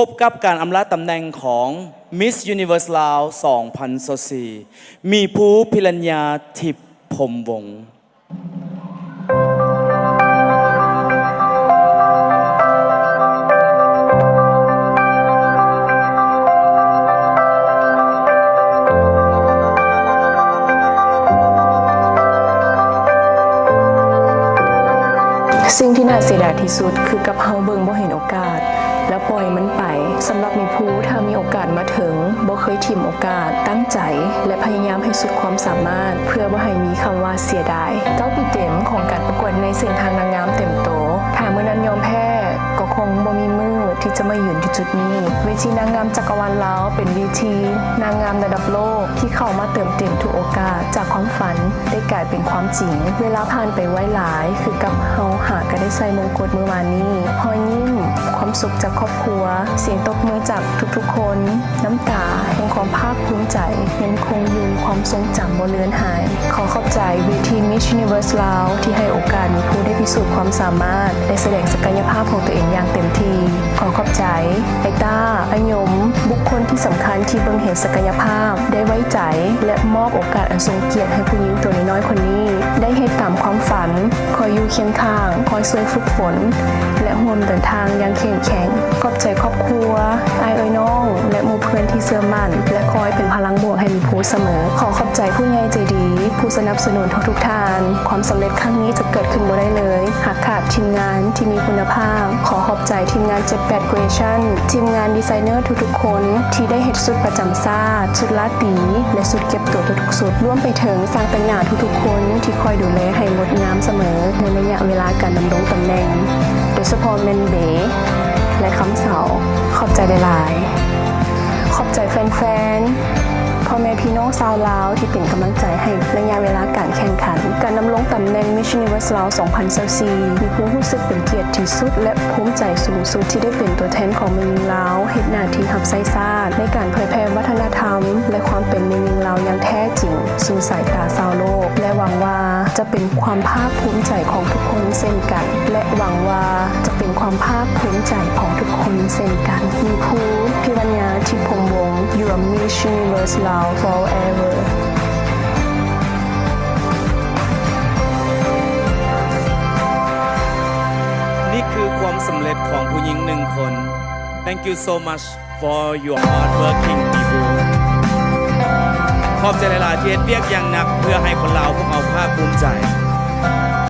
ພົບກັບການອຳລາຕຳແໜ່ງຂອງ Miss Universe ລາວ ສອງພັນຊາວສີ່ ມີພູ ພິລັນຍາ ທິບພົມວົງ. ສິ່ງທີ່ໜ້າເສຍດາຍທີ່ສຸດຄືກັບເຮົາເບິ່ງບໍ່ເຫັນໂອກາດ ແລ້ວປ່ອຍມັນໄປ. ສຳລັບມີພູ ຖ້າມີໂອກາດມາເຖິງ ບໍ່ເຄີຍຖິ້ມໂອກາດ, ຕັ້ງໃຈ ແລະ ພະຍາຍາມໃຫ້ສຸດຄວາມສາມາດ ເພື່ອບໍ່ໃຫ້ມີຄຳວ່າເສຍດາຍ. ເກົ້າປີເຕັມຂອງການປະກວດໃນເສັ້ນທາງນາງງາມເຕັມໂຕ. ຖ້າມື້ນັ້ນຍອມແພ້ ກໍຄົງບໍ່ມີມື້ທີ່ຈະມາຢືນຢູ່ຈຸດນີ້. ເວທີນາງງາມຈັກກະວານລາວ ເປັນເວທີນາງງາມລະດັບໂລກທີ່ເຂົ້າມາເຕີມເຕັມທຸກໂອກາດຈາກຄວາມຝັນ ໄດ້ກາຍເປັນຄວາມຈິງ. ເວລາຜ່ານໄປໄວຫຼາຍ ຄືກັບເຮົາຫາກະໄດ້ໃສ່ມົງກົດມື້ວານນີ້. ຮອຍຍິ້ມ, ຄວາມສຸກຈາກຄອບຄົວ, ສຽງຕົບມືຈາກທຸກໆຄົນ, ນ້ຳຕາແຫ່ງຄວາມພາກພູມໃຈ ຍັງຄົງຢູ່ຄວາມຊົງຈຳບໍ່ເລືອນຫາຍ. ຂໍຂອບໃຈເວທີ Miss Universe ລາວ ທີ່ໃຫ້ໂອກາດມີພູໄດ້ພິສູດຄວາມສາມາດ ແລະ ສະແດງສັກກະຍະພາບຂອງຕົວເອງຢ່າງເຕັມທີ່. ຂໍຂອບໃຈ ອ້າຍຕ້າ, ອ້າຍຍົມ, ບຸກຄົນທີ່ສຳຄັນທີ່ເບິ່ງເຫັນສັກກະຍະພາບ, ໄດ້ໄວ້ໃຈ ແລະ ມອບໂອກາດອັນຊົງກຽດໃຫ້ຜູ້ຍິງຕົວນ້ອຍໆຄົນນີ້ ໄດ້ເຮັດຕາມຄວາມຝັນ, ຄອຍຢູ່ຄຽງຂ້າງ, ຄອຍຊ່ວຍຝຶກຝົນ ແລະ ຮ່ວມເດີນທາງຢ່າງເຂັ້ມແຂງ. ຂອບໃຈຄອບຄົວ, ອ້າຍເອື້ອຍນ້ອງ ແລະ ໝູ່ເພື່ອນທີ່ເຊື່ອໝັ້ນ ແລະ ຄອຍເປັນພະລັງບວກໃຫ້ມີພູສະເໝີ. ຂໍຂອບໃຈຜູ້ໃຫຍ່ໃຈດີ ຜູ້ສະໜັບສະໜູນທຸກໆທ່ານ. ຄວາມສຳເລັດຄັ້ງນີ້ຈະເກີດຂຶ້ນບໍ່ໄດ້ເລີຍ ຫາກຂາດທີມງານທີ່ມີຄຸນນະພາບ. ຂໍຂອບໃຈທີມງານ ເຈັດແປດ Creation, ທີມງານດີໄຊເນີທຸກໆຄົນທີ່ໄດ້ເຮັດຊຸດປະຈຳຊາດ, ຊຸດລາຕີ ແລະ ຊຸດເກັບຕົວທຸກໆຊຸດ, ລວມໄປເຖິງຊ່າງແຕ່ງໜ້າທຸກໆຄົນທີ່ຄອຍດູແລໃຫ້ງົດງາມສະເໝີໃນໄລຍະເວລາການດຳລົງຕຳແໜ່ງ, ໂດຍສະເພາະແມ່ນເບ ແລະ ຄຳເຊົາ. ຂອບໃຈຫຼາຍໆ. ຂອບໃຈແຟນໆ, ພໍ່ແມ່ພີ່ນ້ອງຊາວລາວທີ່ເປັນກຳລັງໃຈໃຫ້ໄລຍະເວລາການແຂ່ງຂັນ. ການດຳລົງຕຳແໜ່ງ Miss Universe ລາວ ສອງພັນຊາວສີ່ ມີຄວາມຮູ້ສຶກເປັນກຽດທີ່ສຸດ ແລະ ພູມໃຈສູງສຸດທີ່ໄດ້ເປັນຕົວແທນຂອງແມ່ຍິງລາວ ເຮັດໜ້າທີ່ຮັບໃຊ້ຊາດ ໃນການເຜີຍແຜ່ວັດທະນະທຳ ແລະ ຄວາມເປັນແມ່ຍິງລາວຢ່າງແທ້ຈິງສູ່ສາຍຕາຊາວໂລກ ແລະ ຫວັງວ່າຈະເປັນຄວາມພາກພູມໃຈຂອງທຸກຄົນເຊັ່ນກັນ ແລະ ຫວັງວ່າຈະເປັນຄວາມພາກພູມໃຈຂອງທຸກຄົນເຊັ່ນກັນ. ມີພູ ພິລັນຍາ ທິບພົມວົງ Your Miss Universe ລາວ Forever. ນີ້ຄືຄວາມສຳເລັດຂອງຜູ້ຍິງໜຶ່ງຄົນ. Thank you so much for your hard working people. ຂອບໃຈຫຼາຍໆ ທີ່ເຮັດວຽກຢ່າງໜັກເພື່ອໃຫ້ຄົນລາວພວກເຮົາພາກພູມໃຈ.